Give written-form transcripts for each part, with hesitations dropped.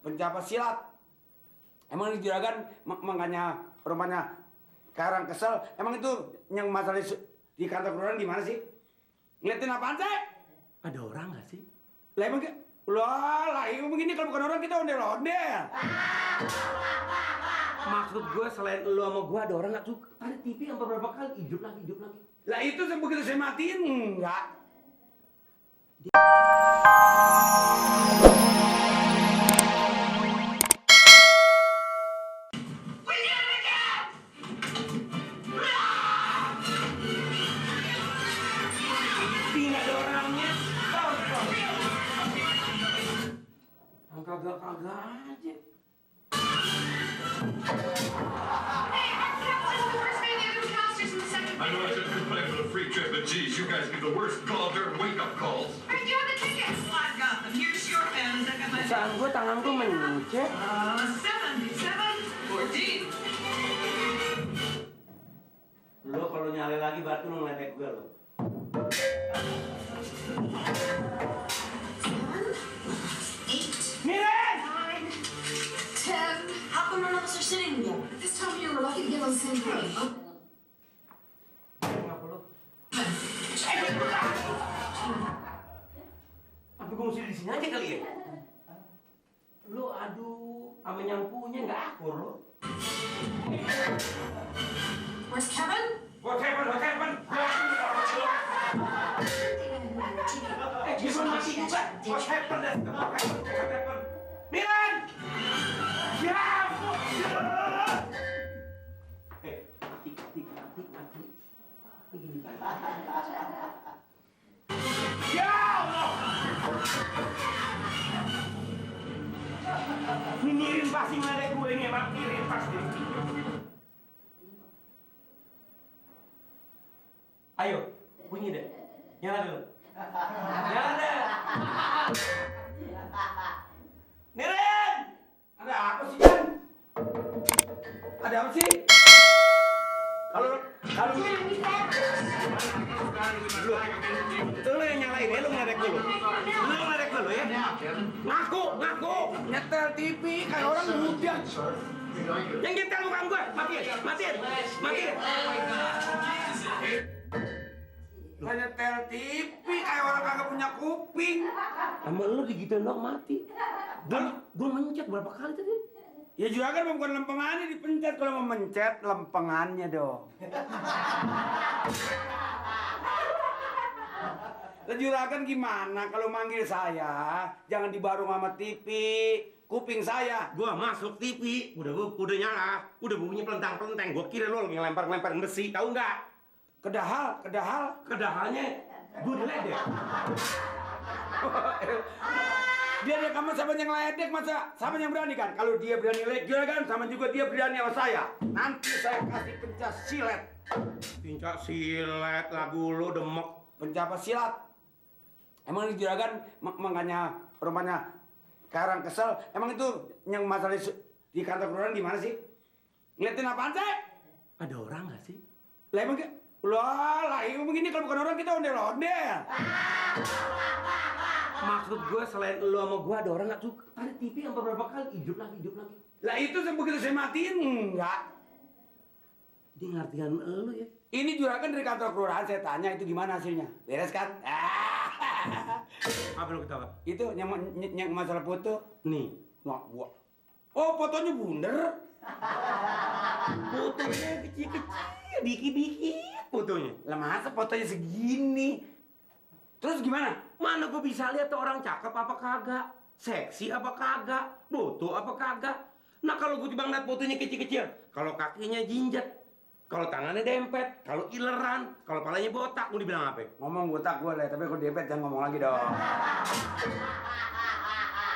pencapa silat. Emang di juragan makanya rumahnya Karang Kesel. Emang itu yang masalah di kantor kelurahan gimana sih? Ngeliatin apaan sih? Ada orang nggak sih? Lah emang lah begini kalau bukan orang kita ondel-ondel. Maksud gue selain lu sama gue ada orang nggak tuh? Ada TV yang beberapa kali hidup lagi. Lah itu begitu saya matiin enggak. Tidak ada orangnya. Kagak aja. I know I should complain for the free trip, but geez, you guys give the worst goddamn wake-up calls. Hey, do you have the tickets? Well, I've got them. Here's your pen. I got my... Saan gue tangan gue mencet. 77, 14. Lo kalau nyale lagi batu lo ngeledek gue lo. 8, Miren! 9, 10. How come none of us are sitting together? This time of year, we're lucky to get on the same page. Kenapa lo? Apa gue mesti di sini aja kali ya? Lo aduh, sama nyampunya nggak akur lo. Where's Kevin? What happened? Gimana masih juga? What happened? Miren! Ya! Mati. Begini. Ya Allah! Ini Mirin pasti ngeledek gue ini emang Mirin pasti. Ayo, bunyi deh. Nyala dulu. Nyala deh. Mirin! Ada apa sih, Jan? Ada apa sih? Kalau itu lo yang nyalain ya, lo ngeledek dulu. Lo ngeledek dulu ya. Ngaku. Nyetel TV kayak orang muda. Yang nyetel bukan gue. Matiin. Lo nyetel TV kayak orang kagak punya kuping. Sama lu digituin dong mati. Gue mencet berapa kali tadi? Ya juragan bukan lempengannya dipencet, kalau mau mencet lempengannya dong. Lah juragan gimana kalau manggil saya? Jangan dibarung sama TV, kuping saya. Gua masuk TV, udah nyala, udah bunyi pelentang-pelentang. Gua kira lu lagi lempar besi, tahu nggak? Kedahal. Kedahalnya gua diledek. Dia kamu sama yang ledek, masa sama yang berani kan? Kalau dia berani ledek juragan, sama juga dia berani sama saya. Nanti saya kasih pencak silet. Pincak silet, lagu lu demek. Pencapa silat. Emang di juragan makanya rumahnya Karang Kesel. Emang itu yang masalah di kantor kelurahan gimana sih? Ngeliatin apaan sih? Ada orang nggak sih? Lah emang lah begini kalau bukan orang kita ondel-ondel. Maksud gue selain lu sama gue ada orang nggak tuh? Ada TV yang beberapa kali hidup lagi. Lah itu begitu saya matiin enggak. Dia ngartian lu ya? Ini juragan dari kantor kelurahan, saya tanya itu gimana hasilnya? Beres kan? Apa lu ketawa? Itu yang masalah foto. Nih. Wah. Oh, fotonya bundar. Fotonya kecil-kecil, dikit-dikit fotonya. Lah masa fotonya segini? Terus gimana? Mana gue bisa lihat tuh orang cakep apa kagak? Seksi apa kagak? Foto apa kagak? Nah kalau gue tiba ngeliat fotonya kecil-kecil, kalau kakinya jinjet, kalau tangannya dempet, kalau ileran, kalau palanya botak, mau dibilang apa? Ngomong botak gue lah, tapi kalau dempet jangan ngomong lagi dong.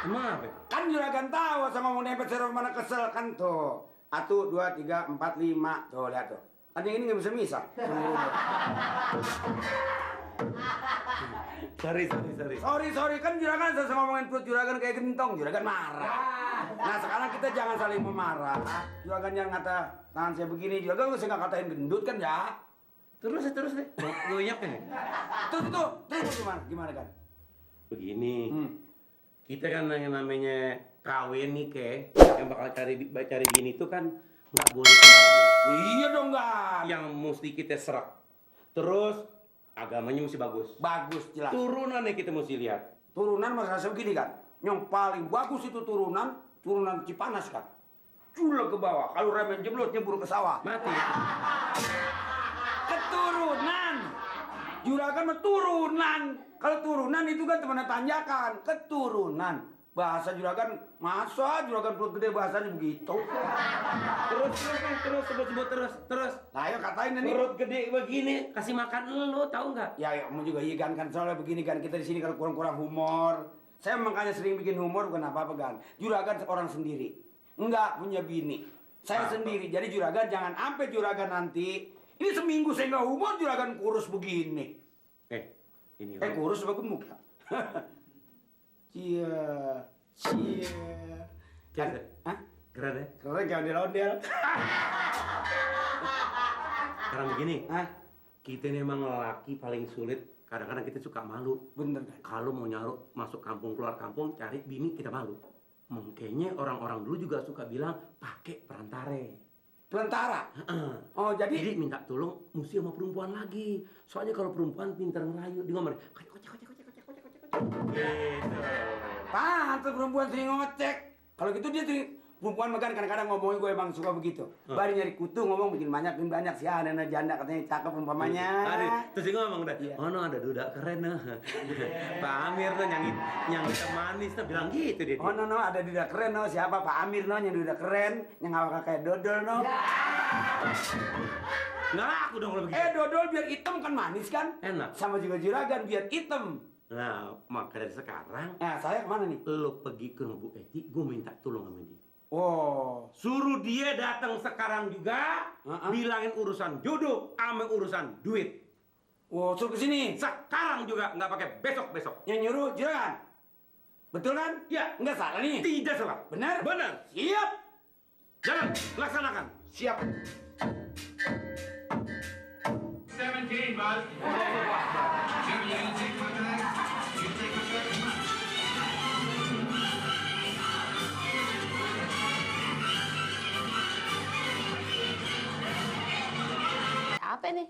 Emang apa? Kan juragan tahu sama ngomong dempet seru mana kesel kan tuh. 1, 2, 3, 4, 5. Tuh lihat tuh. Kan yang ini nggak bisa misah. Sorry kan juragan saya ngomongin perut juragan kayak gentong, juragan marah. Nah sekarang kita jangan saling memarah. Juragan yang ngata tangan saya begini, juragan saya nggak katain gendut kan ya. Terus deh. Gue yakin ya? Terus gimana kan? Begini. Kita kan yang namanya kawin nih ke yang bakal cari bini itu kan nggak boleh sembarangan. Iya dong, Gan. Yang mesti kita serak. Terus agamanya mesti bagus. Bagus, jelas. Turunannya kita mesti lihat. Turunan masalah begini kan. Yang paling bagus itu turunan Cipanas kan. Culek ke bawah. Kalau remen jeblos nyebur ke sawah. Mati. Keturunan. Juragan mah turunan. Kalau turunan itu kan teman tanjakan. Keturunan. Bahasa juragan, masa juragan perut gede bahasanya begitu. Terus sebut terus. Nah, ayo katain ini. Perut gede begini, kasih makan lu, tahu nggak? Ya, kamu juga iya kan soalnya begini kan kita di sini kalau kurang-kurang humor. Saya makanya sering bikin humor bukan apa-apa kan. Juragan seorang sendiri. Enggak punya bini. Saya sendiri. Jadi juragan jangan sampai juragan nanti. Ini seminggu saya nggak humor juragan kurus begini. Ini. Kurus apa gemuk ya? Cia. Hah? Keren ya? Keren jangan dirondel. Sekarang begini. Hah? Kita ini emang lelaki paling sulit. Kadang-kadang kita suka malu. Bener kan? Kalau mau nyaru masuk kampung keluar kampung cari bini kita malu. Mungkinnya orang-orang dulu juga suka bilang pakai perantare. Perantara. Oh jadi minta tolong mesti sama perempuan lagi. Soalnya kalau perempuan pintar ngerayu dia ngomong kocek. Gitu. pantes perempuan sering ngocek. Kalau gitu dia sering perempuan makan kadang-kadang ngomongin gue emang suka begitu. Bari nyari kutu ngomong bikin banyak sih ada janda katanya cakep umpamanya. Terus dia ngomong dah, oh no ada duda keren nah. Pak Amir no yang manis tuh bilang gitu dia. Oh no ada duda keren no siapa Pak Amir no yang duda keren yang awak kayak dodol no. Nggak laku dong kalau begitu. Dodol biar hitam kan manis kan? Enak. Sama juga juragan biar hitam. Nah maka dari sekarang. Nah saya kemana nih? Lo pergi ke Bu Eti, gue minta tolong sama dia. Oh, suruh dia datang sekarang juga, bilangin urusan jodoh, sama urusan duit. Oh, suruh kesini. Sekarang juga, nggak pakai besok-besok. Yang nyuruh juragan. Betul kan? Ya. Nggak salah nih. Tidak salah. Benar? Benar. Siap. Jalan, laksanakan. Siap. 17, bud. Jimmy, you gonna take my bag? You take my bag? Come on. Apa nih?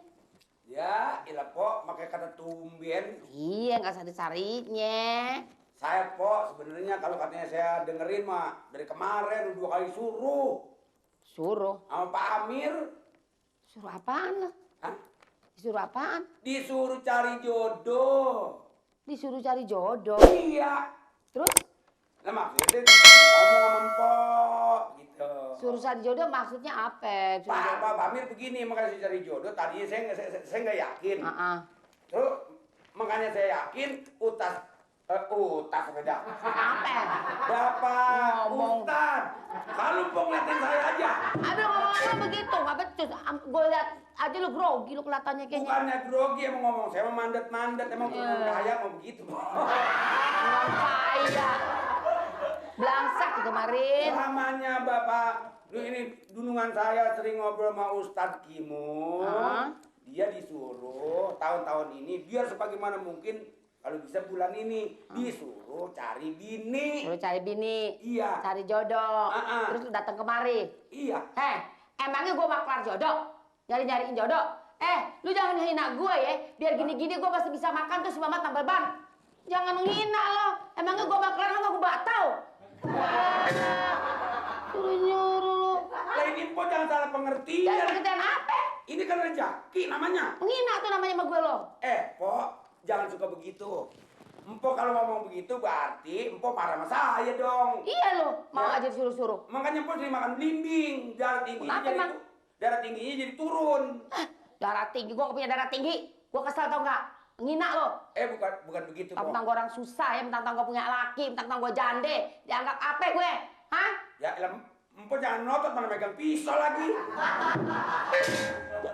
Ya, ilah po, pakai kata tumben. Iya, nggak usah dicarinya. Saya po, sebenarnya kalau katanya saya dengerin mah dari kemarin 2 kali suruh. Suruh? Sama Pak Amir. Suruh apaan lah? Hah? Disuruh apaan? Disuruh cari jodoh. Disuruh cari jodoh. Iya. Terus? Nah maksudnya ngomong sama Mpok gitu. Suruh cari jodoh maksudnya apa? Pak Amir begini, makanya saya cari jodoh. Tadinya saya nggak yakin. Terus makanya saya yakin utas beda. Apa? Bapak Ngomong. Ustad. Kalau Mpok ngeliatin saya aja. Aduh ngomong begitu, nggak becus. Gue liat aja lu grogi, lu kelihatannya kayaknya. Bukannya grogi emang ngomong, saya mau mandat, emang turun kaya mau begitu. Orang kaya. Belangsak kemarin. Namanya Bapak, ini dunungan saya sering ngobrol sama Ustadz Kimun. Dia disuruh tahun-tahun ini biar sebagaimana mungkin kalau bisa bulan ini disuruh cari bini. Suruh cari bini. Iya. Cari jodoh. Terus lu datang kemari. Iya. Emangnya gue maklar jodoh? Nyariin jodoh? Lu jangan hina gue ya. Biar gini-gini gue masih bisa makan tuh si mama tambal ban. Jangan menghina lo. Emangnya gue maklar lo gak gue batal? Nyuruh lu. Lah ini Mpok jangan salah pengertian. Jangan pengertian apa? Ini kan rezeki namanya. Menghina tuh namanya sama gue lo. Pok, jangan suka begitu. Mpok kalau ngomong begitu berarti Mpok marah sama saya dong. Iya lo, mau aja disuruh-suruh. Makanya Mpok sering makan belimbing. Darah tingginya jadi turun. Darah tinggi, gue punya darah tinggi. Gue kesel tau nggak? Menghina lo. Bukan begitu, Pok. Mentang gue orang susah ya, mentang gue punya laki, mentang gue jande. Dianggap apa gue? Hah? Ya elah, Mpok jangan notot mana megang pisau lagi.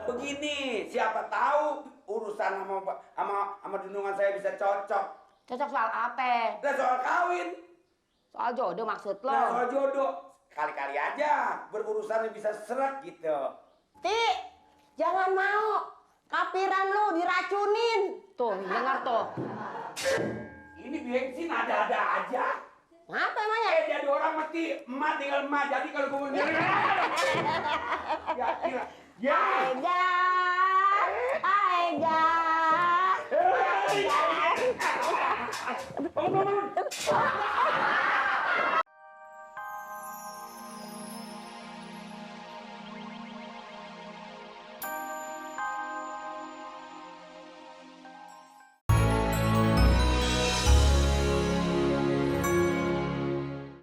Begini, siapa tahu urusan sama dunungan saya bisa cocok. Cocok soal apa? Nah, soal kawin. Soal jodoh maksud lo? Nah, soal jodoh. Kali-kali aja berurusannya bisa seret gitu. Ti, jangan mau. Kapiran lu diracunin. Tuh, dengar tuh. Ini bensin ada-ada aja. Ngapa emangnya? Jadi orang mati, emak tinggal emak. Jadi kalau gue mau nyari. Ya, gila. Ya. Aiga. Bangun.